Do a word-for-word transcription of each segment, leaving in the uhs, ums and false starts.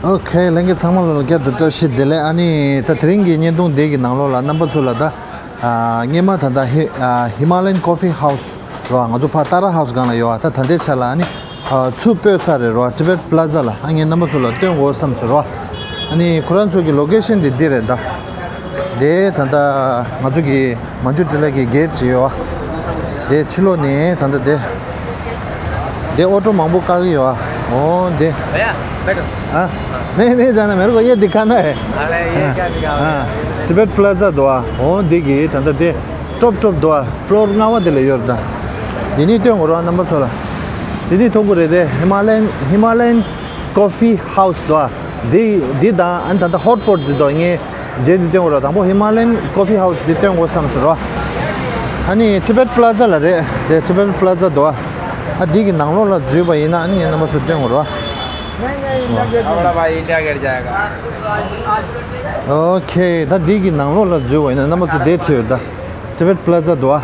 ཨོ་ཁེ། ལྷན་རྒྱས་ཚང་མ་ལ་བསྐྱར་དུ་བཀྲ་ཤིས་བདེ་ལེགས། ཨ་ནི་ད་དེ་རིང་གི་བརྙན་ཐུང་འདི་གི་ནང་ལོགས་ལ་རྣམ་པ་ཚོ་ལ་ད་ཨ་སྔས་མ་ད་ད་ཧི་ཨ་Himalayan Coffee House རོ། ང་ཚོ་ཕ་ཏཱ་ར་ཧའུ་སི་སྒང་ལ་ཡོད་ཨ། ད་ད་ལྟའི་ཆ་ལ་ཨ་ནི་ཨ་ཚུར་སྤོས་ཚར་རེད་རོ། Tibet Plaza ལ། ཨ་ངས་རྣམ་པ་ཚོ་ལ་སྟོན་དགོས་བསམ་སོང་རོ། ཨ་ནི་ཁོ་རང་ཚོ་གི་ལོ་ཀེ་ཤན་འདི་འདི་རེད་ད། དེ་ད་ལྟ་ང་ཚོ་གི་མ་ཇུ་ཊི་ལ་གི་གེ་ཊི་ཅིག་ཡོད་ཨ། དེ་ཕྱི་ལོགས་ནས་ད་ལྟ་དེ་དེ་ཨོ་ཊོ་མང་པོ་བཀག་གི་ཡོད་ཨ། འོ་དེ། भैया, बैठो। हाँ। नहीं, नहीं जाना, मेरे को ये दिखाना है। अरे, ये क्या दिखाओगे? हाँ, Tibet Plaza འདུག་ཨ། འོ་འདི་གི་ད་ལྟ་དེ་ཊོབ་ཊོབ་འདུག་ཨ། ཕློར་ལྔ་པ་དེ་ལ་ཡོད་རེད་ད། འདི་ནས་སྟོན་དགོས་རེད་རྣམ་པ་ཚོ་ལ། འདི་ནས་མཐོང་གི་རེད་དེ། Himalayan Himalayan Coffee House འདུག་ཨ། འདི་འདི་དང་ཨ་ནི་ད་ལྟ་ཧོཊ་སྤོཊ་འདི་འདུག་ངས་རྗེས་འདི་སྟོན་དགོས་རེད། དང་པོ་Himalayan Coffee House འདི་སྟོན་དགོས་བསམ་སོང་རོ། ཨ་ནི་Tibet Plaza ལ་རེད་དེ། Tibet Plaza འདུག་ཨ། ཨ་འདི་གི་ནང་ལོགས་ལ་འཛུལ་བ་ཡིན་ན་ཨ་ནི་ངས་རྣམ་པ་ཚོ་སྟོན་དགོས་རོ། थोड़ा भाई, इंडिया गेट जाएगा। ཨོ་ཁེ། ད་འདི་གི་ནང་ལོགས་ལ་འཛུལ་བ་ཡིན་ན་རྣམ་པ་ཚོ་དེ་ཁྲིད་ཡོད་ད། Tibet Plaza འདུག་ཨ།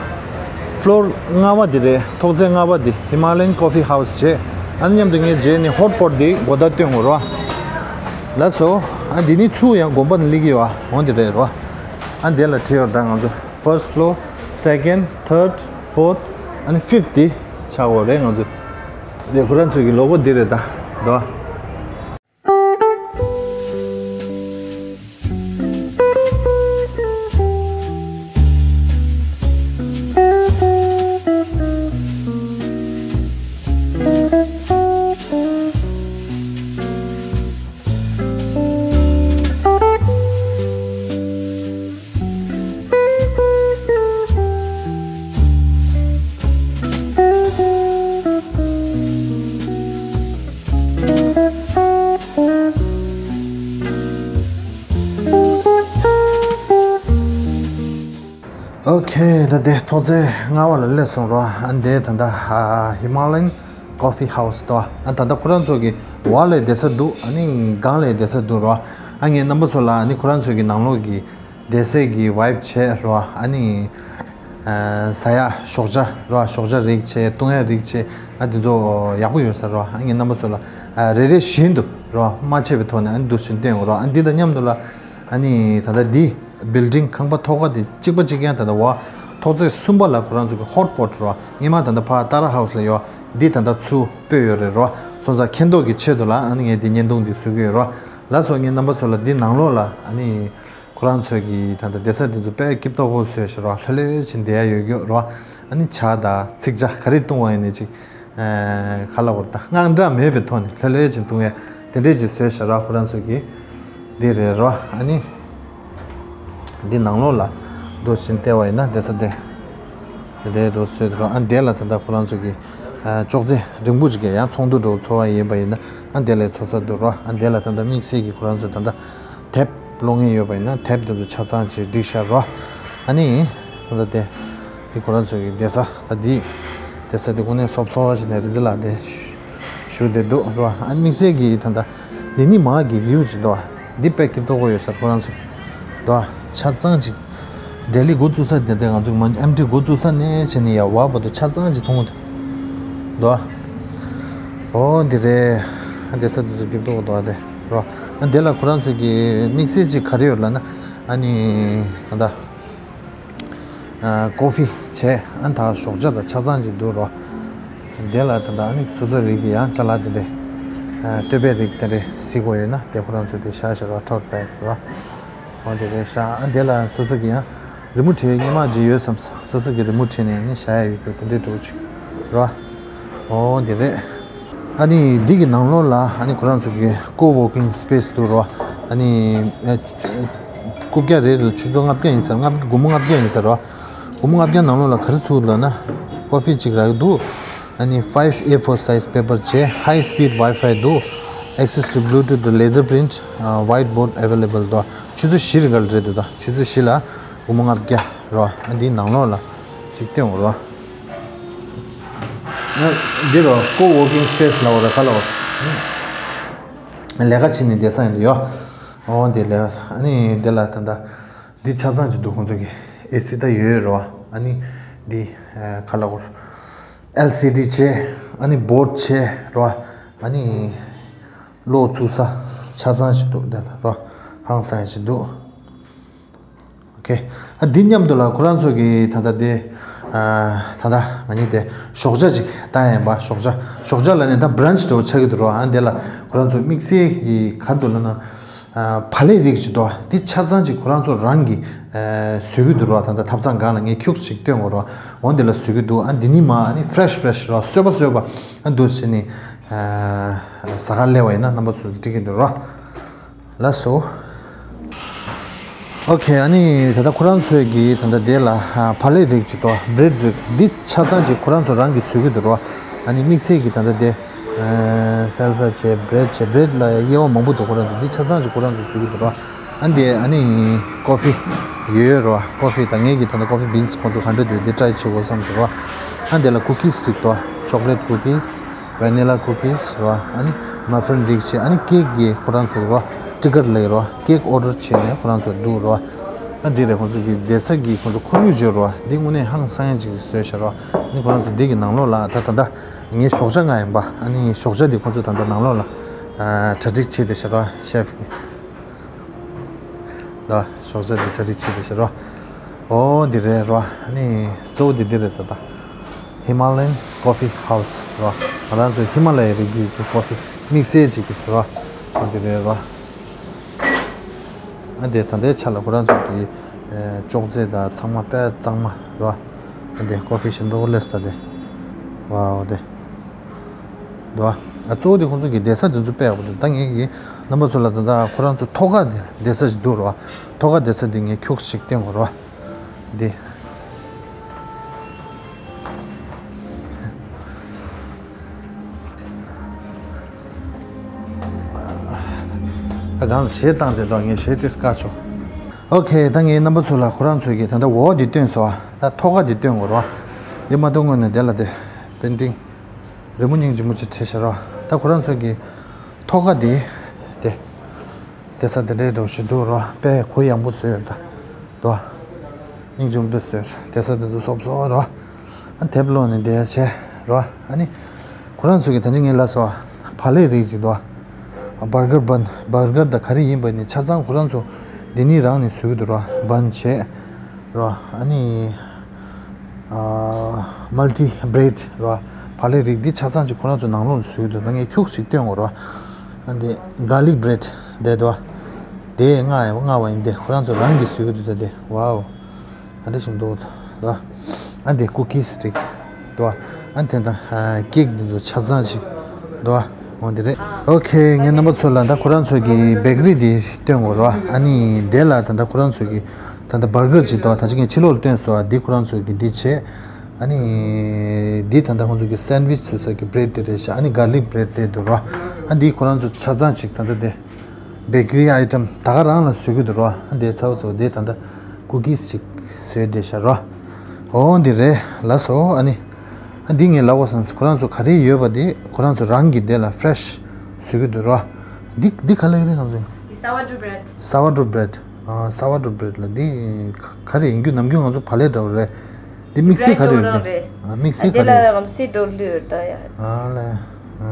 ཕློར་ལྔ་པ་འདི་རེད། ཐོག་བརྩེགས་ལྔ་པ་འདི་Himalayan Coffee House བྱས། ཨ་ནི་མཉམ་དུ་ངས་རྗེས་ནས་ཧོཊ་སྤོཊ་འདི་གོ་བརྡ་སྟོན་དགོས་རོ། ལགས་སོ། ཨ་འདི་ནི་ཚུར་ཡང་དགོན་པ་ནས་སླེབས་ཀྱི་ཡོད་ཨ། འོ་འདི་རེད་རོ། ཨ་འདི་ལ་ཁྲིད་ཡོད་ད་ང་ཚོ། First floor, second, third, fourth, and fifth འདི་ཆགས་ཡོད་རེད་ང་ཚོ། དེ་ཁོ་རང་ཚོ་གི་ལོ་གོ་འདི་རེད་ད། འདུག་ཨ། ཨོ་ཁེ། ད་དེ་ཐོག་བརྩེགས་ལྔ་པ་ལ་སླེབས་སོང་རོ། ཨ་འདི་ད་ལྟ་ཨ་Himalayan Coffee House འདུག་ཨ། ད་ལྟ་ཁོ་རང་ཚོ་གི་འོག་ལ་བསྡད་ས་འདུག་ཨ་ནི་སྒང་ལ་བསྡད་ས་འདུག་རོ། ཨ་ངས་རྣམ་པ་ཚོ་ལ་ཨ་ནི་ཁོ་རང་ཚོ་གི་ནང་ལོགས་ཀྱི་བསྡད་སའི་གི་ཝའིབ་བྱས་རོ། ཨ་ནི་ཨ་ཟ་ཡག་ཞོགས་ཇ་རོ། ཞོགས་ཇ་རིགས་བྱས། བཏུང་ཡག་རིགས་བྱས། ཨ་འདི་ཚོ་ཡག་པོ་ཡོད་ས་རོ། ཨ་ངས་རྣམ་པ་ཚོ་ལ་ཨ་རེ་རེ་བཞིན་དུ་རོ། མ་ཆད་པའི་ཐོག་ནས་ཨ་ནི་འདུག་སེ་བསྟན་དགོས་རོ། ཨ་འདི་དང་མཉམ་དུ་ལ་ཨ་ནི་ད་ལྟ་འདི་བིལ་ཌིང་ཁང་པ་ཐོག་ཁ་དེ་གཅིག་པ་གཅིག་རྐྱང་། ད་ལྟ་འོག་ཐོག་བརྩེགས་གསུམ་པ་ལ་ཁོ་རང་ཚོ་གི་ཧོཊ་སྤོཊ་རོ། སྔོན་མ་ད་ལྟ་ཕ་ཏཱ་ར་ཧའུ་སི་ལ་ཡོད། འདི་ད་ལྟ་ཚུར་སྤོས་ཡོད་རེད་རོ། སོང་ཙང་མཁྱེན་རྟོགས་ཀྱི་ཆེད་དུ་ལ་ཨ་ནི་ངས་འདི་བརྙན་ཐུང་འདི་བཟོ་གི་ཡོད་རོ། ལགས་སོ། ངས་རྣམ་པ་ཚོ་ལ་འདི་ནང་ལོགས་ལ་ཨ་ནི་ཁོ་རང་ཚོ་གི་ད་ལྟ་བསྡད་ས་འདི་ཚོ་དཔེ་སྐྱིད་ཏོག་ཏོ་བཟོས་ཤག་རོ། ལྷོད་ལྷོད་བྱས་བསྡད་ཡག་ཡོད་ཀྱི་ཡོད་རོ། ཨ་ནི་ཇ་དང་ཚིག་ཇ་ག་རེ་བཏུང་བ་ཡིན་ནའི་ཅིག་ཨ་ག་ལབ་དགོས་རེད་ད། དངངས་སྐྲག་མེད་པའི་ཐོག་ནས་ལྷོད་ལྷོད་བྱས་བཏུང་ཡག་དེ་འདྲས་ཅིག་བཟོས་ཤག་རོ། ཁོ་རང་ཚོ་གི་འདི་རེད་རོ། ཨ་ནི་འདི་ནང་ལོགས་ལ་འདུག་སེ་བལྟས་པ་ཡིན་ན་བསྡད་ས་དེ་འདི་རེད་རོ། བཟོས་འདུག་རོ། ཨ་འདི་ལ་ད་ལྟ་ཁོ་རང་ཚོ་གི་ཨ་ཅོག་ཙེ་རིང་པོ་ཅིག་གི་ཡང་ཚོགས་འདུ་འདྲ་བོ་ཚོགས་པ་ཡིན་པ་ཡིན་ན་ཨ་འདི་ལ་ཚོགས་ས་འདུག་རོ། ཨ་འདི་ལ་ད་ལྟ་དམིགས་བསལ་གྱི་ཁོ་རང་ཚོ་ད་ལྟ་དེབ་ཀློག་མཁན་ཡོད་པ་ཡིན་ན་དེབ་དེ་ཚོ་ཆ་ཚང་ཅིག་བསྒྲིགས་ཤག་རོ། ཨ་ནི་ད་ལྟ་དེ་འདི་ཁོ་རང་ཚོ་གི་བསྡད་ས་ད་འདི་བསྡད་ས་དེ་ཁོ་ནས་སོབ་སོབ་བྱས་ནས་རི་ཛི་ལ་དེ་བཞུགས་བསྡད་འདུག་རོ། ཨ་དམིགས་བསལ་གྱི་ད་ལྟ་འདི་ནི་མ་གི་བིའུ་ཅིག་འདུག་ཨ། འདི་དཔེ་སྐྱིད་པོ་ཡོད་ས་རེད། ཁོ་རང་ཚོ་འདུག་ཨ། ཆ་ཚང་ཅིག་ལྡི་ལི་འགོ་བཙུགས་ས་དེ་དེ་ང་ཚོ་མ་ཨེམ་ཊི་འགོ་བཙུགས་ས་ནས་བྱས་ནས་ཡར་བར་བར་དུ་ཆ་ཚང་ཅིག་མཐོང་གི་འདུག་ཨ། འོ་འདི་རེད། ཨ་བསྡད་ས་དེ་ཚོ་སྐྱིད་པོ་འདུག་ཨ་དེ་རོ། ཨ་འདི་ལ་ཁོ་རང་ཚོ་གི་དམིགས་བསལ་ཅིག་ག་རེ་ཡོད་ལབ་ན་ཨ་ནི་ད་ལྟ་ཨ་ཀོ་ཧྥི་བྱས། ཨ་ད་ཞོགས་ཇ་དང་ཆ་ཚང་ཅིག་འདུག་རོ། དེ་ལ་ད་ལྟ་ཨ་ནི་སོ་སོ་རིགས་ཀྱི་ཡང་ཅ་ལག་དེ་འདྲས་ཨ་སྟོད་པའི་རིགས་དེ་འདྲས་གཟིགས་དགོས་ཡོད་ན་དེ་ཁོ་རང་ཚོ་དེ་བཞག་བཞག་རོ། ཊོཊ་བེག་རོ། འོ་དེ་འདྲས་བཞག་ཨ་དེ་ལ་སོ་སོ་གི་ཡང་རི་མོ་བྲིས། སྔོན་མ་ཅིག་ཡོད་བསམ། སོ་སོ་གི་རི་མོ་བྲིས་ནས་ཨ་ནི་བཞག་ཡག་ཡོད་རྒྱུ་དེ་འདྲས་འདྲ་བོ་ཅིག་རོ། འོ་དེ་རེད། ཨ་ནི་འདི་གི་ནང་ལོགས་ལ་ཨ་ནི་ཁོ་རང་ཚོ་གི་ཀོ་ཝོར་ཀིང་སི་པེ་སི་འདུག་རོ། ཨ་ནི་ཨ་རྐུབ་བཀྱག་རེ་རེ་ལ་ཆུ་ཚོད་ལྔ་བརྒྱ་ཡིན་ས་རེད། ལྔ་བརྒྱ། སྒོར་མོ་ལྔ་བརྒྱ་ཡིན་ས་རེད། སྒོར་མོ་ལྔ་བརྒྱ་ནང་ལོགས་ལ་ག་རེ་ཚུགས་འདུག་ལབ་ན་ཀོ་ཧྥི་གཅིག་རག་གི་འདུག་ཨ་ནི་five A four size paper བྱས། High speed Wi-Fi འདུག Access to Bluetooth དང་laser print, ཨ་whiteboard available འདུག་ཆུ་ཚོད་བཞི་རིང་ག་ལ་རེད་འདུག་ད་ཆུ་ཚོད་བཞི་ལ་སྒོར་མོ་ལྔ་བརྒྱ་རོ། ཨ་འདིའི་ནང་ལོགས་ལ་ཅིག་སྟོན་དགོས་རོ། ཨ་འདི་རོ། ཀོ་ཝོར་ཀིང་སི་པེ་སི་ལབ་དགོས་རེད། ག་ལབ་དགོས་རེད། ལས་ཀ་བྱེད་ནས་བསྡད་ས་ཡིན་འདུག་ཡོ། འོ་འདི་ལས་ཨ་ནི་འདི་ལ་ད་ལྟ་འདི་ཆ་ཚང་ཅིག་འདུག་ཁོང་ཚོ་གི་ཨེ་སི་ད་ཡོད་རེད་བ། ཨ་ནི་འདི་ཨ་ག་ལབ་དགོས་རེད། ཨེལ་སི་ཌི་བྱས། ཨ་ནི་བོར་ཌི་བྱས་རེད་བ། ཨ་ནི་གློག་བཙུགས་ས་ ཆ་ཚང་ཞིག་འདུག་དེ་ལ་རོ། ཧང་སང་ཞིག་འདུག་ཨོ་ཁེ། ཨ་འདི་མཉམ་དུ་ལ་ཁོ་རང་ཚོ་གི་ད་ལྟ་དེ། ཨ་ད་ལྟ་ང་གཉིས་དེ་ཞོགས་ཇ་ཅིག་བཏང་ཡིན་པ། ཞོགས་ཇ། ཞོགས་ཇ་ལ་ནི་ད་བྷ་རན་ཆི་འདྲ་བོ་ཆགས་ཀྱི་འདུག་རོ། ཨ་འདི་ལ་ཁོ་རང་ཚོ་དམིགས་བསལ་གྱི་ག་རེ་འདུག་ལབ་ན། ཨ་བག་ལེབ་རིགས་ཅིག་འདུག་འདི་ཆ་ཚང་ཅིག་ཁོ་རང་ཚོ་རང་གིས་ཨ་བཟོ་གི་འདུག་རོ། ད་ལྟ་ཐབ་ཚང་སྒང་ལ་ངས་ཁྱུག་ཅིག་སྟོན་དགོས་རོ། འོ་འདི་ལ་བཟོ་གི་འདུག་ཨ་འདི་ནི་མ་ཨ་ནི་ཕ་རེ་ཤི་ཕ་རེ་ཤི་རོ། བསོད་པ་བསོད་པ། ཨ་འདུག་བྱས་ནི་ཨ་ཟ་ག་སླེབས་པ་ཡིན་ན་རྣམ་པ་ཚོ་འགྲིག་གི་འདུག་རོ། ལགས་སོ། ཨོ་ཁེ། ཨ་ནི་ད་ལྟ་ཁོ་རང་ཚོས་ཀྱིས་ད་ལྟ་དེ་ལ་ཨ་བག་ལེབ་རིགས་ཅིག་དང་བྷི་རེ་ཌི་རིགས་འདི་ཆ་ཚང་ཅིག་ཁོ་རང་ཚོ་རང་གིས་བཟོ་གི་འདུག་རོ། ཨ་ནི་དམིགས་བསལ་གྱི་ད་ལྟ་དེ་ཨ་སལ་ས་བྱས། བྷི་རེ་ཌི་བྱས། བྷི་རེ་ཌི་ལ་ཡང་དབྱེ་བ་མང་པོ་འདུག་ཁོ་རང་ཚོ་འདི་ཆ་ཚང་ཅིག་ཁོ་རང་ཚོས་བཟོ་གི་འདུག་རོ། ཨ་འདི་ཨ་ནི་ཀོ་ཕི་ཡོད་རོ། ཀོ་ཕི་དང་ངེད་ཀྱི་ད་ལྟ་ཀོ་ཕི་བིན་སི་ཁོང་ཚོ་ག་འདྲ་འདུག་འདི་ཊ་རའེ་བྱེད་དགོས་བསམ་སོང་རོ། ཨ་འདི་ལ་ཀུ་ཀིས་རིགས་དང་ཅོག་ལེ་ཊི་ཀུ་ཀིས། ཝ་ནི་ལ་ཀུ་ཀིས་རོ། ཨ་ནི་མ་ཕིན་རིགས་བྱས། ཨ་ནི་ཀེག་གི་ཁོ་རང་ཚོ་རོ། ཊི་ཀེ་ཊི་ལབ་ཀྱི་རོ། ཀེག་ཨོ་ཌར་བྱས་ནས་ཁོ་རང་ཚོ་འདུག་རོ། ཨ་འདི་རེད། ཁོང་ཚོ་གི་བསྡད་ས་གི་ཁོང་ཚོ་ཁོར་ཡུག་བརྗོད་རོ། འདི་དངོས་གནས་ཧང་སང་ཡ་ཅིག་བཟོས་བཞག་རོ། ཨ་ནི་ཁོ་རང་ཚོ་འདི་གི་ནང་ལོགས་ལ་ད་ད་ལྟ་ངའི་ཞོགས་ཇ་མངགས་ཡིན་པ། ཨ་ནི་ཞོགས་ཇ་འདི་ཁོང་ཚོ་ད་ལྟ་ནང་ལོགས་ལ་ཨ་གྲ་སྒྲིག་བྱས་བསྡད་བཞག་རོ། ཤེ་ཕི་གི། ད་ཞོགས་ཇ་འདི་གྲ་སྒྲིག་བྱས་བསྡད་བཞག་རོ། ཨོ་འདི་རེད་རོ། ཨ་ནི་གཙོ་བོ་འདི་འདི་རེད་ད་ལྟ། Himalayan Coffee House རོ། ང་རང་ཚོའི་ཧི་མ་ལ་ཡའི་རི་རྒྱུད་ཀྱི་ཀོ་ཕི་དམིགས་བསལ་ཅིག་གི་རོ། ཨོ་འདི་རེད་རོ། ཨ་འདི་ད་ལྟའི་ཆ་ལ་ཁོ་རང་ཚོ་གི་ཨེ་ཅོག་ཙེ་དང་ཚང་མ་དཔེ་གཙང་མ་རོ། ཨ་འདི་ཀོ་ཕི་ཞིམ་མདོག་སླེབས་ད་འདི། ཝའོ་འདི། འདུག་ཨ། གཙོ་བོ་དེ་ཁོང་ཚོ་གི་བསྡད་ས་དེ་ཚོ་དཔེ་ཡག་པོ་འདུག་ད་ངེད་ཀྱིས་རྣམ་པ་ཚོ་ལ་ད་ལྟ་ཁོ་རང་ཚོ་ཐོག་ཁ་དེ་བསྡད་ས་ཞིག་འདུག་རོ། ཐོག་ཁ་བསྡད་ས་དེ་ངས་ཁྱུག་ཅིག་སྟོན་དགོས་རོ། འདི། ད་གང་ལ་གཞས་བཏང་དེ་དོ། ངས་གཞས་དེ་བཀག་ཆོག་ཨོ་ཁེ། ད་ངས་རྣམ་པ་ཚོ་ལ་ཁོ་རང་ཚོ་གི་ད་ལྟ་འོག་འདི་སྟོན་སོང་ཨ། ད་ཐོག་ཁ་འདི་སྟོན་དགོས་རོ། འདི་མ་གཏོགས་སྔོན་ནས་དེ་ལ་དེ་པེན་ཊིང་རི་མོ་སྙིང་རྗེ་མོ་ཅིག་བྲིས་ཤག་རོ། ད་ཁོ་རང་ཚོ་གི་ཐོག་ཁ་འདི་དེ། བསྡད་ས་དེ་འདྲའི་འདྲ་བོ་ཞིག་འདུག་རོ། དཔེ་གུ་ཡངས་པོ་བཟོས་ཡོད་ད། དོ། སྙིང་རྗེ་མོ་དཔེ་བཟོས། བསྡད་ས་དེ་ཚོ་སོབ་སོབ་རོ། ཨ་དེབ་ཀློག་ནས་བསྡད་བྱས་རོ། ཨ་ནི་ཁོ་རང་ཚོ་གི་ད་ཅི་ངས་ལབ་སོང་བ་ལེབ་རིགས་ཅིག་འདུག་བར་གར་བན། བར་གར་ད་ག་རེ་ཡིན་པ་ནི་ཆ་ཚང་ཁོ་རང་ཚོ་འདི་ནི་རང་ནས་བཟོ་གི་འདུག་རོ། བན་བྱས་རོ། ཨ་ནི། ཨ་མལ་ཊི་བྷི་རེཌ་རོ། བག་ལེབ་རིགས་འདི་ཆ་ཚང་ཅིག་ཁོ་རང་ཚོ་ནང་ལོགས་ལ་བཟོས་འདུག་ད་ངས་ཁྱུག་ཅིག་སྟོན་དགོས་རོ། ཨ་འདི་གར་ལིག་བྷི་རེཌ་འདི་འདུག་འདི་མངགས་ཡ་མངགས་པ་ཡིན། འདི་ཁོ་རང་ཚོ་རང་གིས་བཟོས་ཀྱི་འདུག་ད་འདི་ཝའོ། ཨ་འདི་ཞིམ་འདུག་ད། ཨ་འདི་ཀུ་ཀིས་རིགས་འདུག་ཨ་འདི་ད་ཨ་ཀེག་འདི་ཚོ་ཆ་ཚང་ཅིག་འདུག་འོ་འདི་རེད། ཨོ་ཁེ། ངས་རྣམ་པ་ཚོ་ལ་ད་ཁོ་རང་ཚོ་གི་བེ་ཀ་རི་འདི་སྟོན་དགོས་རོ། ཨ་ནི་འདི་ལ་ད་ད་ཁོ་རང་ཚོ་གི་ད་ལྟ་བར་གར་ཅིག་འདུག་ད་ཅི་ངས་ཕྱི་ལོགས་ལ་སྟོན་སོང་ཨ། འདི་ཁོ་རང་ཚོ་གི་འདི་བྱས། ཨ་ནི་འདི་ད་ལྟ་ཁོང་ཚོ་གི་སན་ཌི་ཝིཆ་བཟོ་ས་གི་བྷི་རེཌ་དེ་རེད་ཤག་ཨ་ནི་གར་ལིག་བྷི་རེཌ་དེ་འདུག་རོ། ཨ་འདི་ཁོ་རང་ཚོ་ཆ་ཚང་ཅིག་ད་ལྟ་དེ་བེ་ཀ་རི་ཨའི་ཊམ་ད་ག་རང་ལ་བཟོ་གི་འདུག་རོ། ཨ་འདི་ཚ་བོ་ཚོ་འདི་ད་ལྟ་ཀུ་ཀིས་ཅིག་བཟོས་བསྡད་ཤག་རོ། འོ་འདི་རེད་ལགས་སོ། ཨ་ནི། ཨ་འདི་ངས་ལབ་དགོས་བསམ་སོང་། ཁོ་རང་ཚོ་ག་རེ་ཡོད་པ་འདི་ཁོ་རང་ཚོ་རང་གི་འདི་ལ་ཕ་རེ་ཤི་བཟོ་གི་འདུག་རོ། འདི་འདི་ག་ལབ་ཀྱི་རེད་ང་ཚོ། འདི་སོར་ཌོ་བྷི་རེཌ། སོར་ཌོ་བྷི་རེཌ། ཨ་སོར་ཌོ་བྷི་རེཌ་ལ་འདི་ག་རེ་ཡིན་རྒྱུ། ནམ་རྒྱུན་ང་ཚོ་བག་ལེབ་འདྲ་བོ་རེད། འདི་དམིགས་བསལ་ག་རེ་ཡོད་རེད། ཨ་དམིགས་བསལ་ག་རེ་ཡོད། འདི་ལ་ང་ཚོ་སི་ཌོག་ལུ་ཡོད་ད་ཡ། ཨ་ལས། ཨ་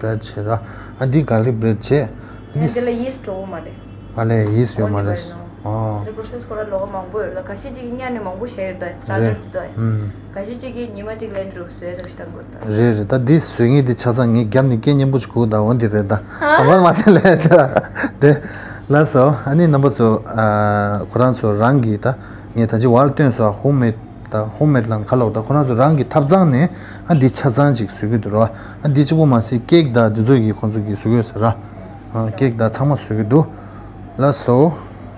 བྷི་རེཌ་བྱས་ར། ཨ་འདི་གར་ལིག་བྷི་རེཌ་བྱས། ཨ་འདི་འདི་ལ་ཡིས་ཊི་འགྲོ་གི་མ་རེད། ཨ་ལས་ཡིས་ཊི་ཡོད་མ་རེད། ཨོ་འདི་པར་ནོ། ཨ་འདི་པོ་རོ་སེ་སི་ཁོ་ར་ལོགས་ཀ་མང་པོ་ཡོད་རེད། ད་ཁ་ཤས་ཅིག་གིས་ཉར་ནས་མང་པོ་བཞག་ཡོད་ད། སི་ཊར་ཊར་ཊི་ད་ཡ། ཨུམ། ཁ་ཤས་ཅིག་གིས་ཉི་མ་གཅིག་ལ་འདི་འདྲ་བཟོས་ད་ཞིག་བཏང་དགོས་ད། རེད་རེད། ད་འདི་བཟོ་མཁན་འདི་ཆ་ཚང་ངའི་རྒྱབ་ནས་སྐད་སྙན་པོ་ཞིག་གོ་ད། འོ་འདི་རེད་ད། ཨ། དང་པོ་མ་དེ་ལས་ཆ་དེ། ལགས་སོ། ཨ་ནི་རྣམ་པ་ཚོ། ཨ་ཁོ་རང་ཚོ་རང་གིས་ད་ངས་ད་ཅི་བར་སྟོན་སོང་ཧོམ་མེཌ། ད་ཧོམ་མེཌ་ལ་ཁ་ལོག་ད་ཁོ་རང་ཚོ་རང་གི་ཐབ་ཚང་ནས་ཨ་འདི་ཆ་ཚང་ཅིག་བཟོ་གི་འདུག་ར། ཨ་འདི་གཅིག་པོ་མ་ཟད་ཀེག་དང་འདི་ཚོ་གི་ཁོང་ཚོ་གི་བཟོ་གི་ཡོད་ས་ར། ཨ་ཀེག་དང་ཚང་མ་བཟོ་གི་འདུག་ལགས་སོ།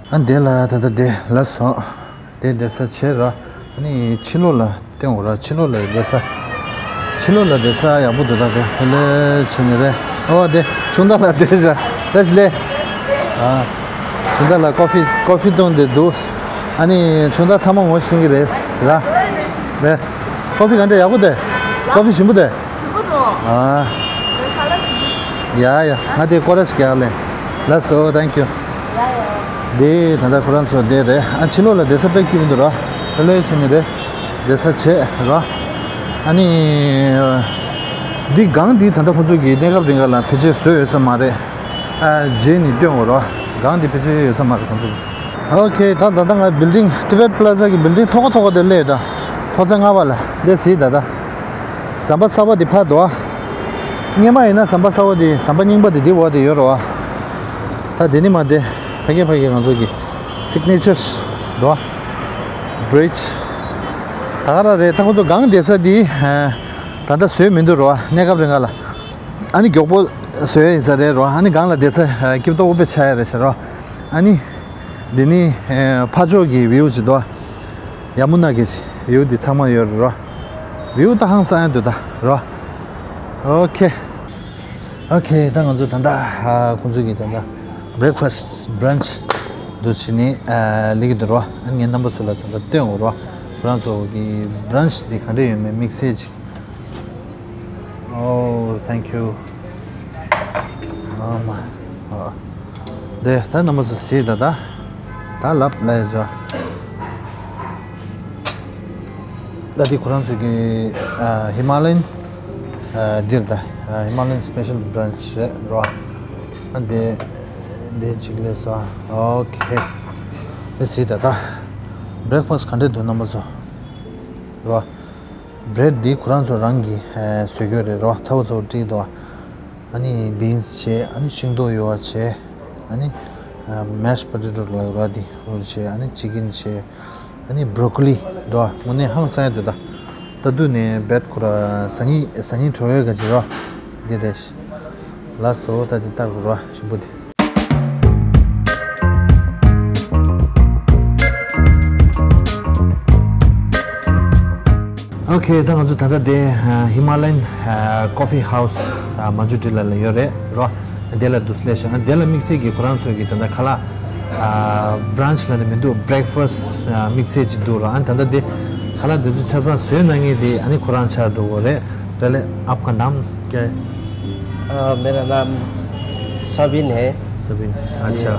ཨ་འདི་ལ་ད་ལྟ་དེ་ལགས་སོ། དེ་བསྡད་ས་བྱས་ར། ཨ་ནི་ཕྱི་ལོགས་ལ་སྟོན་དགོས་ར། ཕྱི་ལོགས་ལ་བསྡད་ས། ཕྱི་ལོགས་ལ་བསྡད་ས་ཡག་པོ་འདུག་ད་དེ་ལྷོད་ལྷོད་བྱས་ནས་རེད། ཨོ་དེ་ཆུང་མདའ་ལགས་བསྡད་ཤག་བཀྲ་ཤིས་བདེ་ལེགས། ཨ། ཆུང་མདའ་ལགས་ཀོ་ཕི་ཀོ་ཕི་བཏུང་བསྡད་འདུག་ཨ་ནི་ཆུང་མདའ་ཚང་མ་ངོ་ཤེས་ཀྱི་རེད་ར། ནས། ཀོ་ཕི་ག་འདྲ། ཡག་པོ་འདུག་ཀོ་ཕི་ཞིམ་པོ་འདུག་ཞིམ་པོ་འདུག་ཨ། ཡ་ཡ། ང་དེ་སྐོར་ར་ཞིག་རྒྱག་ལེ། ལགས་སོ། ཐེང་ཀྱུ། ཡ་ཡ། དེ་ད་ལྟ་ཁོ་རང་ཚོ་དེ་རེད། ཨ་ཕྱི་ལོགས་ལ་བསྡད་ས་དཔེ་སྐྱིད་པོ་འདུག་ར། ལྷོད་ལྷོད་བྱས་ནས་རེད། བསྡད་ས་བྱས་ར། ཨ་ནི། འདི་སྒང་འདི་ད་ལྟ་ཁོ་ཚོ་གིས་གནས་སྐབས་རིང་ག་ལ་ཕལ་ཆེར་བཟོས་ཡོད་ས་མ་རེད། ཨ། རྗེས་ནི་སྟོན་འོ་རོ། གང་དེ་ཕི་ཆུ་ཡོད་ས་མ་རེད་ཁོང་ཚོ། ཨོ་ཁེ། ད་ད་ལྟ་ང་བིལ་ཌིང་ཊི་བེཊ་པ་ལ་ཛ་གི་བིལ་ཌིང་མཐོ་ཁོ་མཐོ་ཁོ་དེ་སླེབས་ད། ཐོག་ཚད་ལྔ་པ་ལ་དེ་སི་ད་ད། ཟམ་པ་གསར་པ་དེ་ཕར་འདུག་ཨ། སྔོན་མ་ཡིན་ན་ཟམ་པ་གསར་པ་དེ་ཟམ་པ་རྙིང་པ་དེ་དེ་འོག་དེ་ཡོད་རོ་ཨ། ད་དེ་ནི་མ་དེ་ཕ་གི་ཕ་གི་ང་ཚོ་གི་སིག་ནེ་ཅར་འདུག་ཨ། བྷི་རིཇ་ད་ག་རང་རེད། ད་ཁོ་ཚོ་སྒང་བསྡད་ས་དེ་ད་ལྟ་བཟོས་མི་འདུག་རོ་ཨ། གནས་སྐབས་རིང་ག་ལ། ཨ་ནི་མགྱོགས་པོ་བཟོས་ཡིན་ས་རེད་རོ། ཨ་ནི་སྒང་ལ་བསྡད་ས་སྐྱིབས་ཏོག་དབུ་པེ་ཆགས་ཡ་རེད་ཤག་རོ། ཨ་ནི་འདི་ནི་ཕར་ཕྱོགས་ཀྱི་བིའུ་ཅིག་འདུག་ཡ་མུ་ན་གི་བིའུ་འདི་ཚང་མ་ཡོད་རེད་རོ། བིའུ་ད་ཧང་སང་ཡ་འདུག་ད་རོ། ཨོ་ཁེ། ཨོ་ཁེ། ད་ང་ཚོ་ད་ལྟ་ཁོང་ཚོ་གི་ད་ལྟ་བྷི་རེག་ཕ་སི་ཊི་བྷི་རན་ཆི་འདུག་བྱས་ནས་སླེབས་ཀྱི་འདུག་རོ། ཨ་ནི་ངའི་རྣམ་པ་ཚོ་ལ་ད་ལྟ་སྟོན་འོ་རོ། ཁོ་རང་ཚོ་གི་བྷི་རན་ཆི་འདི་ག་འདྲ་ཡོད་མེད་དམིགས་བསལ་ཅིག Oh, thank you. Oh my. ཨ། དེ་ད་རྣམ་པ་ཚོ་གཟིགས་ད་ད། ད་ལབ་ལས་བཟོ། ད་དེ་ཁོ་རང་ཚོ་གི་ཨ་ཧི་མ་ལ་ཡན་ཨ་འདིར་ད་ཨ་ཧི་མ་ལ་ཡན་སི་པེ་ཤལ་བྷི་རན་ཆི་རེད་རོ། ཨ་དེ་དེ་གཅིག་ལས་བཟོ། ཨོ་ཁེ། དེ་གཟིགས་ད་ད། བྷི་རེག་ཕ་སི་ཊི་ག་འདྲས་འདུག་རྣམ་པ་ཚོ་རོ། བྷི་རེཌ་འདི་ཁོ་རང་ཚོ་རང་གིས་ཨ་བཟོ་གི་རེད་རོ། ཚ་བོ་ཚ་བོ་བྲིས་འདུག་ཨ་ནི་བིན་སི་བྱས། ཨ་ནི་ཤིང་ཏོག་ཡོད་པ་བྱས། ཨ་ནི་ཨ་མེ་ཤི་པོ་ཊེ་ཊོ་ལབ་ར་འདི་འོ་བྱས། ཨ་ནི་ཅི་ཀིན་བྱས། ཨ་ནི་བྷི་རོ་ཀོ་ལི་འདུག་དངོས་གནས་ཧང་སང་ཡ་འདུག་ད་ད་དུས་ནས་བེད་ཁོ་ར་ཟ་སྙིང་ཟ་སྙིང་བྲོ་བའི་ག་ཅིག་རོ། འདི་རེད། ལགས་སོ། ད་འདི་ལྟར་དགོས་རོ་ཞིམ་པོ་འདི། ཨོ་ཁེ། ད་ང་ཚོ་ད་ལྟ་དེ་ཧི་མ་ལ་ཡན་ཀོ་ཕི་ཧའུ་སི་མན་ཇུ་ཊི་ལ་ལ་ཡོད་རེད་རོ། དེ་ལ་འདུག་སླེབས་ཤག་དེ་ལ་དམིགས་བསལ་གྱི་ཁོ་རང་ཚོ་གི་ད་ལྟ་ཁ་ལག་བྷི་རན་ཆི་ལ་ནི་མི་འདུག་བྷི་རེག་ཕ་སི་ཊི་དམིགས་བསལ་ཅིག་འདུག་རོ། ཨ་ད་ལྟ་དེ་ཁ་ལག་དེ་ཚོ་ཆ་ཚང་བཟོས་གནང་མཁན་དེ་ཨ་ནི་ཁོ་རང་ཆགས་འགྲོ་གི་རེད། पहले आपका नाम क्या है? अ, मेरा नाम सबिन है। सबिन। जी। अच्छा।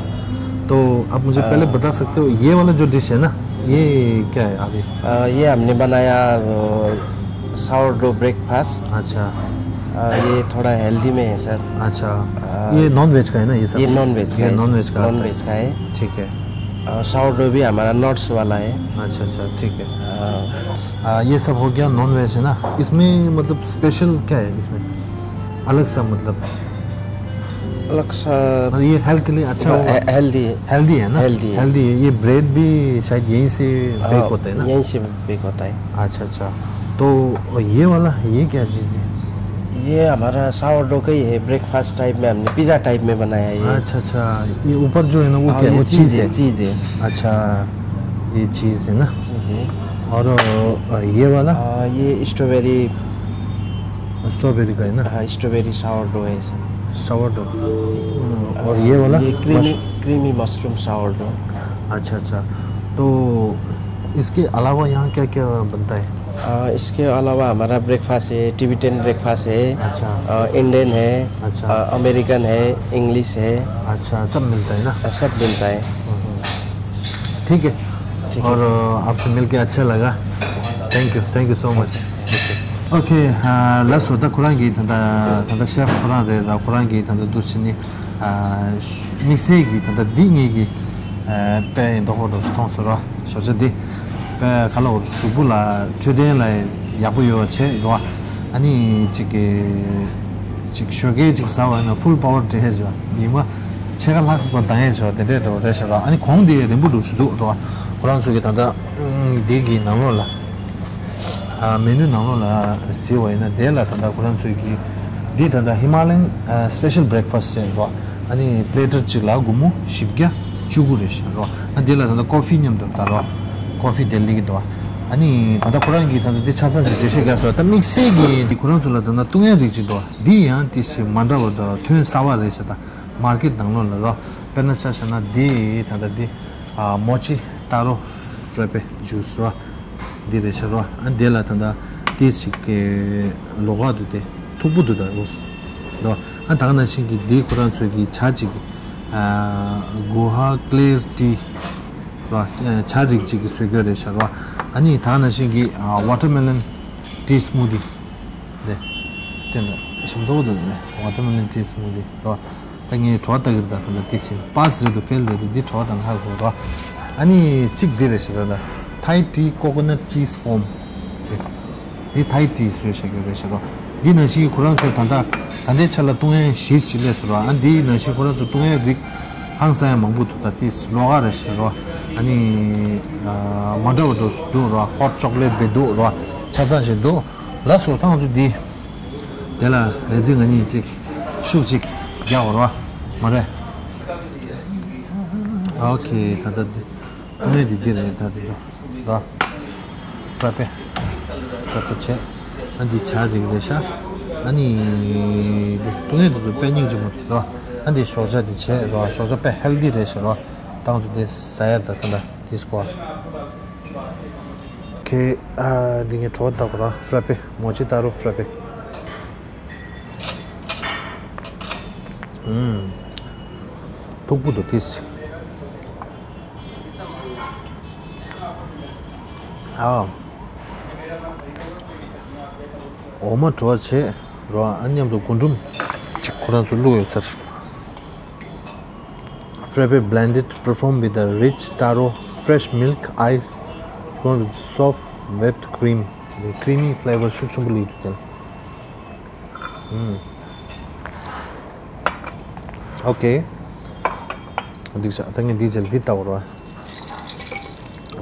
तो आप मुझे पहले अ, बता सकते हो, ये वाला जो डिश है ना, जी। ये क्या है अभी? अ, ये हमने बनाया, अ, सावरडो ब्रेकफास्ट। अच्छा। अ, ये थोड़ा हेल्दी में है, सर। अच्छा। अ, ये नॉन वेज का है ना, ये सब? ये नॉन वेज का ये है, नॉन वेज का आता है। नॉन वेज का है। ठीक है। अ, सावरडो भी हमारा नट्स वाला है। अच्छा, अच्छा, ठीक है। अ, आ, ये सब हो गया नॉन वेज, है ना? इसमें मतलब स्पेशल क्या है इसमें? अलग सा मतलब? अलग सा मतलब ये हेल्थ के लिए अच्छा होगा? हे-, हेल्दी है। हेल्दी है ना? हेल्दी है। हेल्दी है। ये ब्रेड भी शायद यहीं से बेक हाँ, होता है ना? यहीं से बेक होता है। अच्छा, अच्छा। तो ये वाला, ये क्या चीज़ है? ये हमारा सावरडो का ही है, ब्रेकफास्ट टाइप में हमने पिज़्ज़ा टाइप में बनाया है ये। अच्छा, अच्छा। ये ऊपर जो है ना, वो हाँ, क्या है? ये वो चीज़ चीज़ है, है? चीज़ है। अच्छा, ये चीज़ है ना? चीज़ है। और, अ, ये वाला? अ, ये स्ट्रॉबेरी। स्ट्रॉबेरी का है ना? हाँ, स्ट्रॉबेरी सावरडो है सर। सावरडो। जी। हम्म, और ये वाला? ये क्रीमी, मश- क्रीमी मशरूम सावरडो। अच्छा, अच्छा। तो इसके अलावा यहाँ क्या-क्या बनता है? अ, इसके अलावा हमारा ब्रेकफास्ट है, टिबेटन ब्रेकफास्ट है, अच्छा। अ, इंडियन है, अच्छा। अ, अमेरिकन है, इंग्लिश है। अच्छा, सब मिलता है ना? अ, सब मिलता है। हम्म। ठीक है। ठीक है। और, अ, आपसे मिलके अच्छा लगा। Thank you, thank you so much. Okay, ལགས་སོ། ད་ཁོ་རང་གིས་ད་ལྟ་ད་ལྟ་ཤེ་ཕི་ཁོ་རང་རེད་ར། ཁོ་རང་གིས་ད་ལྟ་འདུག་སེ་ནི་དམིགས་བསལ་གྱིས་ད་ལྟ་འདི་ངེད་ཀྱིས་དཔེ་ཡིན་མདོག་ཁ་པོ་འདྲ་ཞིག་མཐོང་སོང་ར། ཞོར་ཇ་འདི་དཔེ་ག་ལ་འོ་གཟུགས་པོ་ལ་འཕྲོད་བསྟེན་ལ་ཡག་པོ་ཡོད་བྱས་ར། ཨ་ནི་ཅིག་གི་ཅིག་ཞོགས་ཀས་ཅིག་ཟ་བ་ཡིན་ན་ཧྥུལ་པ་ཝར་སྤྲད་ཧེ་བྱས་ཉི་མ་ཕྱེད་ཀ་ལྷག་ཙམ་བཏང་ཡས་བྱས་དེ་འདྲས་འདྲ་བོ་རེད་ཤག་ར། ཨ་ནི་གོང་དེ་རིང་པོ་འདྲ་ཞིག་འདུག་ར། ཁོ་རང་ཚོ་གི་ད་ལྟ་འདི་གི་ནང་ལོགས་ལ། ཨ་མེ་ནུ་ནང་ལོགས་ལ་གཟིགས་པ་ཡིན་ན་དེ་ལ་ད་ལྟ་ཁོ་རང་ཚོས་ཀྱི་འདི་ད་ལྟ་ཧི་མ་ལ་ཡན་ཨ་སི་པེ་ཤལ་བྷི་རེག་ཕ་སི་ཊི་ཟེར་རོ། ཨ་ནི་པི་ལེ་ཊར་གཅིག་ལ་སྒོར་མོ་བཞི་བརྒྱ་བཅུ་དགུ་རེད་ཤག་རོ། ཨ་འདི་ལ་ད་ལྟ་ཀོ་ཕི་མཉམ་དུ་ད་རོ། ཀོ་ཕི་དེ་སླེབས་ཀྱི་འདུག་ཨ་ནི་ད་ལྟ་ཁོ་རང་གིས་ད་ལྟ་འདི་ཆ་ཚང་གི་འགྲེལ་བཤད་རྒྱག་སོང་། ད་དམིགས་བསལ་གྱི་འདི་ཁོ་རང་ཚོ་ལ་ད་ལྟ་བཏུང་ཡ་རིགས་གཅིག་འདུག་འདི་ཡང་དེ་བཞིན་མ་འདྲ་བ་འདྲ་ཐོན་གསར་པ་རེད་ཤག་ད་མར་ཀེཊ་ནང་ལོགས་ལ་རོ། དཔེར་ན་ཆ་བཞག་ན་འདི་ད་ལྟ་འདི་ཨ་མོ་ཅི་ཏཱ་རོ་ཧྥེ་རེ་པེ་ཇུས་རོ། འདི་རེད་ཤག་རོ། ཨ་འདི་ལ་ད་ལྟ་ཏིས་ཅིག་གི་ལོགས་ཀ་འདུག་སྟེ་མཐུག་པོ་འདུག་ད་འོ་སོ་འདུག་ཨ་ད་ག་ནང་བཞིན་གྱི་འདི་ཁོ་རང་ཚོའི་གི་ཇ་ཅིག་གི་ཨ་གོ་ཧ་ཀླེར་ཏི་རོ། ཨ་ཇ་རིགས་ཅིག་གི་བཟོ་བཀོད་རེད་ཤག་རོ། ཨ་ནི་ད་ག་ནང་བཞིན་གྱི་ཨ་ཝ་ཊ་མེ་ལོན་ཏི་སྨུ་ཏི་འདི་དེ་འདྲ་ཞིམ་མདོག་འདུག་ད་ཝ་ཊ་མེ་ལོན་ཏི་སྨུ་ཏི་རོ། ད་ངས་བྲོ་བ་ལྟ་གི་རེད། ད་ད་ལྟ་དེ་བྱས་པཱ་སི་རེད་འདུག་ཕེལ་རེད་འདུག་འདི་བྲོ་བ་ལྟ་ན་ཧ་གོ་རོ། ཨ་ནི་གཅིག་འདི་རེད་ཤག་ད་ད་Thai tea coconut cheese foam། དེ་འདི་Thai tea བཟོས་བཞག་གི་རེད་ཤག་རོ། འདི་ནང་བཞིན་ཁོ་རང་ཚོས་ད་ལྟ་ད་ལྟའི་ཆར་ལ་བཏུང་ཡས་གཞི་ཞིག་སླེབས་སོང་རོ། ཨ་འདི་ནང་བཞིན་ཁོ་རང་ཚོས་བཏུང་ཡས་རིགས་ཧང་སང་ཡས་མང་པོ་འདུག་ད་དེ་ལོགས་ཀ་རེད་ཤག་རོ། ཨ་ནི་མ་འདྲ་བ་འདྲ་ཞིག་འདུག་རོ། ཧོཊ་ཅོག་ལེཊ་བེ་འདུག་རོ། ཆ་ཚང་ཞིག་འདུག་ལགས་སོ། ཐང་ཚོ་འདི། དེ་ལ་རེ་ཟིང་ང་གཉིས་གཅིག་ཤུགས་གཅིག་རྒྱག་འོར་བ་མ་རེད། ཨོ་ཁེ། ད་ལྟ་འདི་ཐུག་ནས་འདི་འདི་རེད། ད་འདི་ཚོ་ད་ཧྥ་ར་པེ། ཧྥ་ར་པེ་བྱས། ཨ་འདི་ཇ་རིགས་རེད་ཤག་ཨ་ནི་འདི་ཐུག་ནས་འདི་ཚོ་དཔེ་སྙིང་རྗེ་མོ་རེད། ཨ་འདི་ཞོགས་ཇ་འདི་བྱས་རོ། ཞོགས་ཇ་དཔེ་ཧེལ་དི་རེད་ཤག་རོ། ཐང་ཚོ་འདི་ཟ་ཡར་ད་ད་ལ་དིས་ཀོ། ཁེ། ཨ་འདི་ངས་བྲོ་བ་ལྟ་གོ་ར། ཧྥ་ར་པེ། མོ་ཅི་ཏཱ་རོ་ཧྥ་ར་པེ། ཨུམ། ཐུག་པོ་འདུག་དེ། ཨ། འོ་མ་བྲོ་བ་བྱས་རོ། ཨ་མཉམ་དུ་རྒུན་འབྲུམ་གཅིག་ཁོ་རང་ཚོ་བླུགས་ཡོད་ཟེར། Frappe blended, performed with a rich taro, fresh milk, ice, scooped with soft whipped cream. The creamy flavor ཤུགས་ཆེན་པོ་སླེབས་འདུག་དེ་ལ། ཨུམ། ཨོ་ཁེ། འགྲིག་ཤག་ད་ངས་འདིའི་རྗེས་ལ་འདི་ལྟ་བར་བ།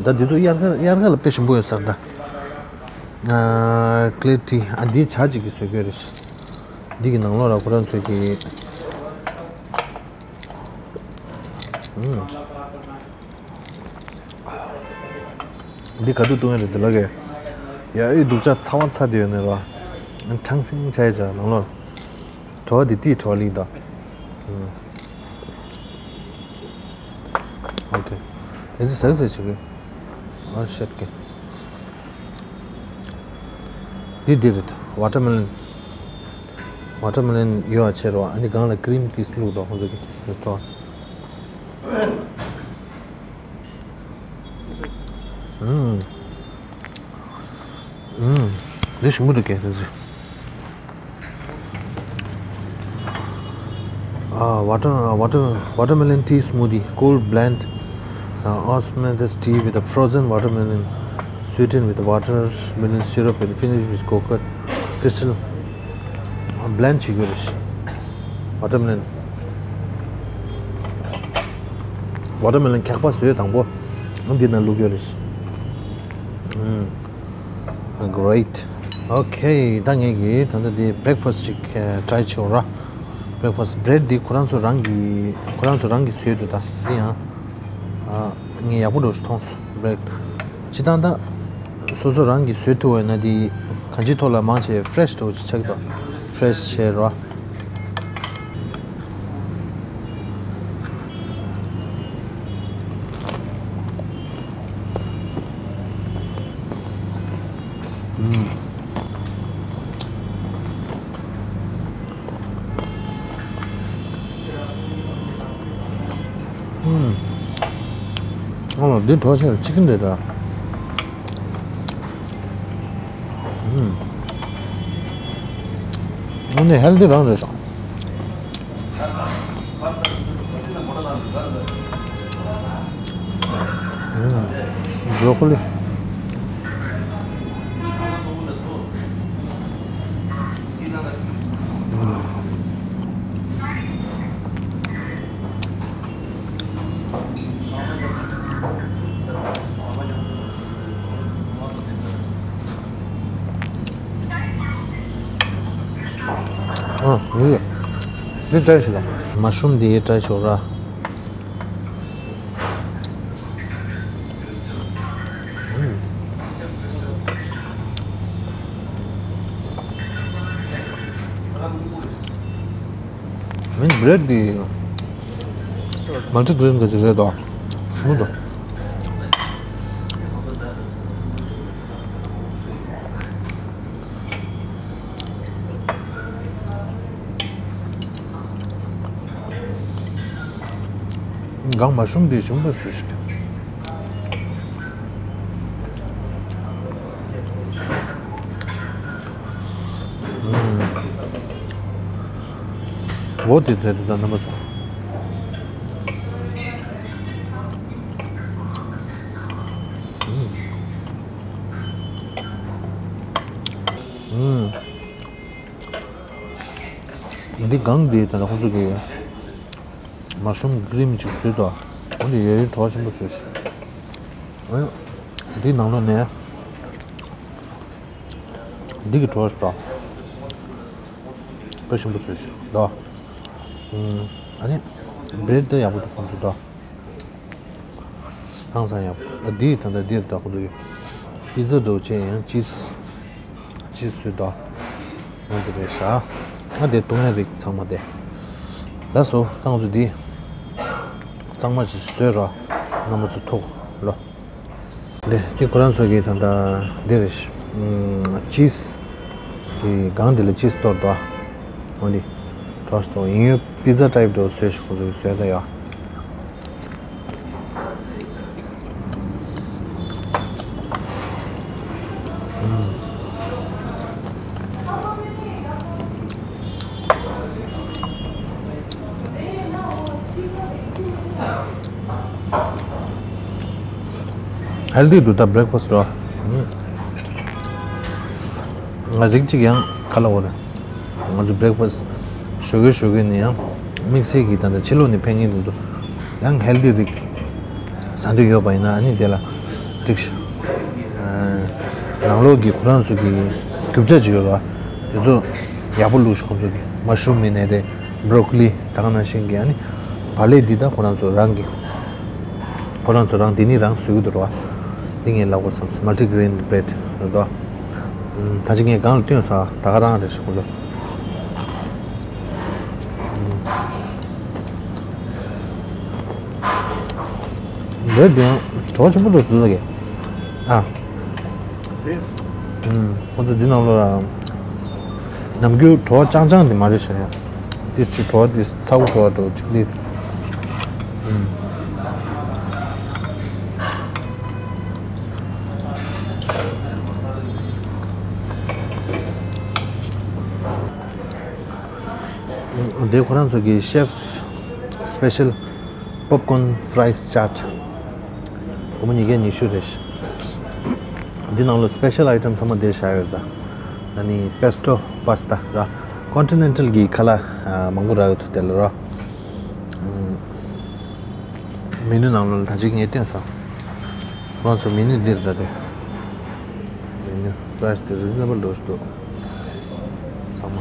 ད་འདི་ཚོ་དབྱར་ཁ་དབྱར་ཁ་ལ་དཔེ་ཞིམ་པོ་ཡོད་ས་རེད་ད། ཨ། ཀླེ་ཊི། ཨ། འདི་ཇ་གཅིག་གིས་བཟོ་གི་ཡོད་རེད། འདི་གི་ནང་ལོགས་ལ་ཁོ་རང་ཚོས་ཀྱི། ཨུམ། འདི་ག་དུས་བཏུང་ཡ་རེད་འདི་ལ་གས། ཡ་ཨེ་སྡུག་ཅག་ཚ་བ་ཚ་དེ་ཡོད་ནི་ར། ཁྲང་སིང་ཆ་ཡ་ཅག་ནང་ལོགས། བྲོ་བ་འདི་ཏིས་བྲོ་བ་ལིག་ད། ཨུམ། ཨོ་ཁེ། ཨེ་ཙི་ཟ་གི་ཟ་གི་བྱེད་གི། ཨ་ཤེད་ཀེ། འདི་འདི་རེད། ཝ་ཊར་མེ་ལོན། ཝ་ཊར་མེ་ལོན་ཡོད་ཨ་ཆེ་རོ། ཨ་ནི་སྒང་ལ་ཀི་རིམ་ཏིས་བླུགས་འདུག་ཁོང་ཚོ་གི་རེ་སི་ཊོ་རན། ཨུམ། ཨུམ། འདི་ཞིམ་པོ་འདུག་གས་ཟེར་ཟེར། ཨ། water water watermelon tea smoothie, cold blend, uh, osmosis tea with a frozen watermelon, sweetened with watermelon syrup and finished with coconut crystal. ཨ། བྷི་ལེན་ཌི་བྱེད་དགོས་རེད། ཝ་ཊར་མེ་ལོན། ཝ་ཊར་མེ་ལོན་འཁྱག་པ་བཟོས་དང་པོ། འདི་ནང་བླུག་ཡོད་རེད། ཨུམ། Great. Okay. ད་ངས་ཀྱིས་ད་ལྟ་འདི་བྷི་རེག་ཕ་སི་ཅིག་ཊ་རའི་བྱེད་ར། བྷི་རེག་ཕ་སི། བྷི་རེཌ་འདི་ཁོ་རང་ཚོ་རང་གིས་ཁོ་རང་ཚོ་རང་གིས་བཟོས་འདུག་ད་འདི་ཡང་། ཨ། ངས་ཡག་པོ་འདྲ་ཞིག་མཐོང་སོང་བྷི་རེཌ། སྤྱིར་བཏང་ད། སོ་སོ་རང་གིས་བཟོས་ཐུབ་པ་ཡིན་ན་དེ་གང་ཅིའི་ཐོག་ལ་མང་ཆེ་ཕ་རེ་ཤི་འདྲ་བོ་ཅིག་ཆགས་ཀྱི་འདུག་ཕ་རེ་ཤི་བྱས་རོ། ཨུམ། ཨུམ། ཨ་ལ་འདི་གྲོགས་ཆེ་ལ་ཅི་ཀིན་རེད་ད། ཨུམ། ཨ་ནི་ཧེལ་དི་རང་རེད་ཤག་ཨུམ། བྷྲོ་ཀོ་ལི། ཨ། འདི་འདི་ཊ་རའི་ཞིག་དང་། མ་ཤུ་རུམ་འདི་ཊ་རའི་ཆོག་ར། ཨུམ། མིན་བྷི་རེཌ་འདི་མལ་ཊི་གྷི་རེན་གི་ཅིག་རེད་དོ། མི་འདུག་སྒང་མ་ཤུ་རུམ་འདི་ཞིམ་པོ་བཟོས་ཤིག་ཨུམ། འོ་དེ་དེ་དེ་རྣམ་པ་ཚོ། ཨུམ། འདི་གང་འདི་ད་ལྟ་ཁོང་ཚོ་གི་མ་ཤུམ་ཀི་རིམ་ཅིག་བཟོས་དོ། འོ་འདི་ཡོད་ཡོད་བྲོ་ཆེན་པོ་བཟོས་ཤག་འོ་འདི་ནང་ལོགས་ནས་འདི་གི་བྲོ་ཞིག་དོ། དཔེ་ཞིམ་པོ་བཟོས་ཤག་དོ། ཨུམ། ཨ་ནི་བྷི་རེད་དེ་ཡག་པོ་འདུག་ཁོང་ཚོ་དོ། ཧང་སང་ཡག་པོ། ཨ་འདི་ད་ལྟ་འདིར་ད་ཁོང་ཚོ་གི་པི་ཛ་འདྲ་བོ་བྱས་ཡང་ཅིས་ཅིས་བཟོས་དོ། འོ་འདི་རེད་ཤག་ཨ་དེ་བཏུང་ཡ་རིགས་ཚང་མ་དེ། ལགས་སོ་ཁོང་ཚོ་འདི་གཙང་མ་ཅིག་བཟོས་རོགས། རྣམ་པ་ཚོ་ཐུག་ལོ། འདི་འདི་ཁོ་རང་ཚོ་གི་ད་ལྟ་འདི་རེད་ཤག་ཨུམ། ཅིས་གི་སྒང་འདི་ལ་ཅིས་གཏོར་དོ། འོ་འདི་གྲོགས་ཤིག་ཡིན་ཡོད། པི་ཛ་ཊའིབ་འདྲ་བོ་བཟོས་ཤག་ཁོང་ཚོ་གི་བཟོས་ད་ཡོད། ཧེལ་དི་འདུག་ད་བྷི་རེག་ཕ་སི་རོ། ང་རིགས་གཅིག་ཡང་ཁ་ལ་འོ་རེད། ང་ཚོ་བྷི་རེག་ཕ་སི་ཞོགས་ཀས་ཞོགས་ཀས་ནས་ཡང་དམིགས་བསལ་གྱིས་ད་ལྟ་ཕྱི་ལོགས་ནས་ཕེབས་མཁན་དེ་ཚོ་ཡང་ཧེལ་དི་རིགས་ཟ་འདོད་ཡོད་པ་ཡིན་ན་ཨ་ནི་དེ་ལ་འགྲིག་ཤག་ནང་ལོགས་ཀྱི་ཁོ་རང་ཚོ་གི་རྒྱུ་ཆ་ཅིག་ཡོད་རེད་བ། དེ་ཚོ་ཡག་པོ་བླུགས་ཤག་ཁོང་ཚོ་གི་མ་ཤུམ་ཡིན་ནའི་རེད། བྷི་རོ་ཀོ་ལི་ད་ག་ནང་བཞིན་གྱི་ཨ་ནི་བག་ལེབ་འདི་ད་ཁོ་རང་ཚོ་རང་གི་ཁོ་རང་ཚོ་རང་འདི་ནི་རང་བཟོས་ཀྱི་འདུག་ར་བ། འདི་ངས་ལབ་དགོས་བསམ་སོང་། མལ་ཊི་གྷི་རེན་བྷི་རེད་རེད་དོ། ད་ཅི་ངས་སྒང་ལ་བཏོན་སོང་། ད་ག་རང་རེད་ཤག་ཁོ་ཚོ། འདི་འདི་ཡང་བྲོ་བ་ཆེན་པོ་འགྲོ་ཞིག་འདུག་ལ་གས། ཨ། ཁོ་ཚོ་འདི་ནང་ལོགས་ལ་ནམ་རྒྱུན་བྲོ་བ་རྐྱང་རྐྱང་འདི་མ་རེད་ཤག་ཡ། འདི་ཅིག་བྲོ་བ་འདི་ཚ་བོ་བྲོ་བ་འགྲོ་ཅིག་འདི། འདི་ཁོ་རང་ཚོ་གི་ཤེཕ་སི་པེ་ཤལ་པོབ་ཀོན་ཕ་རའི་ཛི་ཅཱཊ། སྒོར་མོ་ཉིས་བརྒྱ་ཉི་ཤུ་རེད། འདི་ནང་ལ་སི་པེ་ཤལ་ཨའི་ཊམ་ཚང་མ་འདིར་བཞག་ཡོད་རེད་ད། ཨ་ནི་པེ་སི་ཊོ་པཱ་སི་ཏཱ་ར། ཀོན་ཊི་ནེན་ཊལ་གྱི་ཁ་ལག་མང་པོ་རག་ཡོད་འདུག་དེ་ལ་ར། མེ་ནུ་ནང་ལོགས་ལ་ད་ཅིག་ངས་བསྟན་སོང་། ཁོང་ཚོ་མེ་ནུ་འདིར་ད་དེ། མེ་ནུ་པ་རའི་སི་དེ་རི་ཛི་ན་བལ་འདྲ་ཞིག་འདུག་ཚང་མ།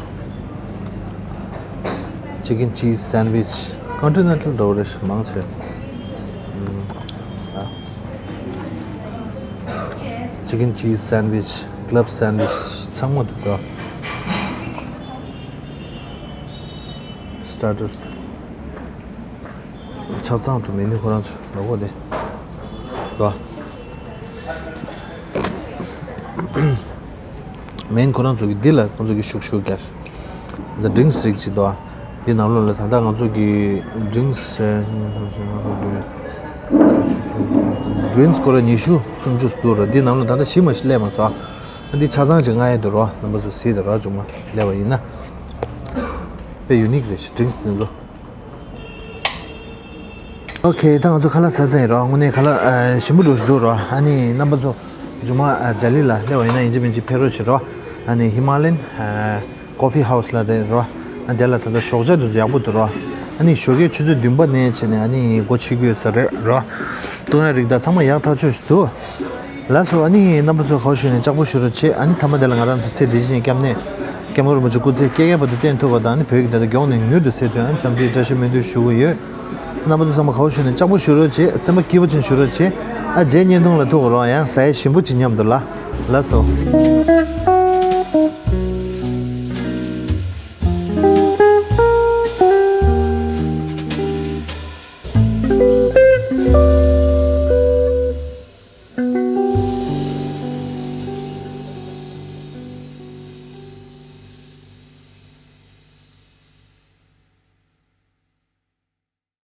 ཅི་ཀིན་ཅིས་སན་ཝིཆ། ཀོན་ཊི་ནེན་ཊལ་འདྲ་བོ་རེད་ཤག་མང་ཆེ། ཨ། ཅི་ཀིན་ཅིས་སན་ཝིཆ། ཀི་ལབ་སན་ཝིཆ་ཚང་མ་འདུག་ད། སི་ཊར་ཊར། ཆ་ཚང་དུ་མེ་ནུ་ཁོ་རང་ཚོ་ལོ་གོ་དེ། དོ། མེན་ཁོ་རང་ཚོ་གི་འདི་ལ་ཁོང་ཚོ་གི་ཤུག་ཤུག་རྒྱག་འདི་ཌི་རིང་སི་རིགས་ཅིག་དོ། འདི་ནང་ལོགས་ལ་ད་ལྟ་ང་ཚོ་གི་ཌི་རིང་སི་ཌི་རིང་སི་ཁོ་ར་ཉི་ཤུ་སུམ་ཅུ་འདུག་ར། འདི་ནང་ལོགས་ད་ལྟ་ཞིམ་མ་ཞིག་སླེབས་མ་སོང་། འདི་ཆ་ཚང་ཅིག་མངགས་ཡས་འདུག་ར། རྣམ་པ་ཚོ་གཟིགས་དང་ར། ཅུང་མ་སླེབས་པ་ཡིན་ན་དཔེ་ཡུ་ནིག་རེད་ཤག་ཌི་རིང་སི་འདི་ཚོ། ཨོ་ཁེ། ད་ང་ཚོ་ཁ་ལག་ཟ་ཟིན་རོ། དངོས་གནས་ཁ་ལག་ཨ་ཞིམ་པོ་འདྲ་ཞིག་འདུག་རོ། ཨ་ནི་རྣམ་པ་ཚོ་མཇུག་མ་ཨ་ལྡི་ལི་ལ་སླེབས་པ་ཡིན་ན་ཡིན་གཅིག་མིན་གཅིག་ཕེབས་རོགས་བྱེད་རོ། ཨ་ནི་ཧི་མ་ལ་ཡན་ཨ་ཀོ་ཕི་ཧའུ་སི་ལ་རེད་རོ། ཨ་དེ་ལ་ད་ལྟ་ཞོགས་ཇ་དེ་ཚོ་ཡག་པོ་འདུག་རོ། ཨ་ནི་ཞོགས་ཀའི་ཆུ་ཚོད་བདུན་པ་ནས་བྱས་ནས་ཨ་ནི་སྒོ་ཕྱེ་གི་ཡོད་ས་རེད་རོ། བཏུང་ཡ་རིགས་ད་ཚང་མ་ཡག་ཐག་ཆོད་ཞིག་འདུག་ལགས་སོ། ཨ་ནི་རྣམ་པ་ཚོ་ག་པར་བཞུགས་ནས་ལྕགས་པོ་བཞུ་རོགས་བྱེད། ཨ་ནི་མཐའ་མ་དེ་ལ་ང་རང་ཚོ་ཚེ་འདི་ཕྱི་གཉིས་སྐྱབས་གནས་སྐྱབས་མགོན་རིན་པོ་ཆེ་སྐུ་ཚེ་བསྐལ་བརྒྱའི་བར་དུ་བརྟན་ཐུབ་པ་དང་། ཨ་ནི་བོད་ཀྱི་ད་ལྟ་མགྱོགས་ནས་མྱུར་དུ་སེལ་ཐུབ་ཡ་ཨ་ནི་འཚམས་འདྲིའི་བཀྲ་ཤིས་སྨོན་འདུན་ཞུ་གི་ཡོད། རྣམ་པ་ཚོ་ཚང་མ་ག་པར་བཞུགས་ནས་ལྕགས་པོ་བཞུ་རོགས་བྱེད། སེམས་པ་སྐྱིད་པོ་ཅིག་བཞུ་རོགས་བྱེད། ཨ་རྗེས་བརྙན་ཐུང་ལ་ཐུག་རོགས། ཡང་ཟ་ཡ་ཞིམ་པོ་ཅིག་མཉམ་དུ་ལ། ལགས་སོ།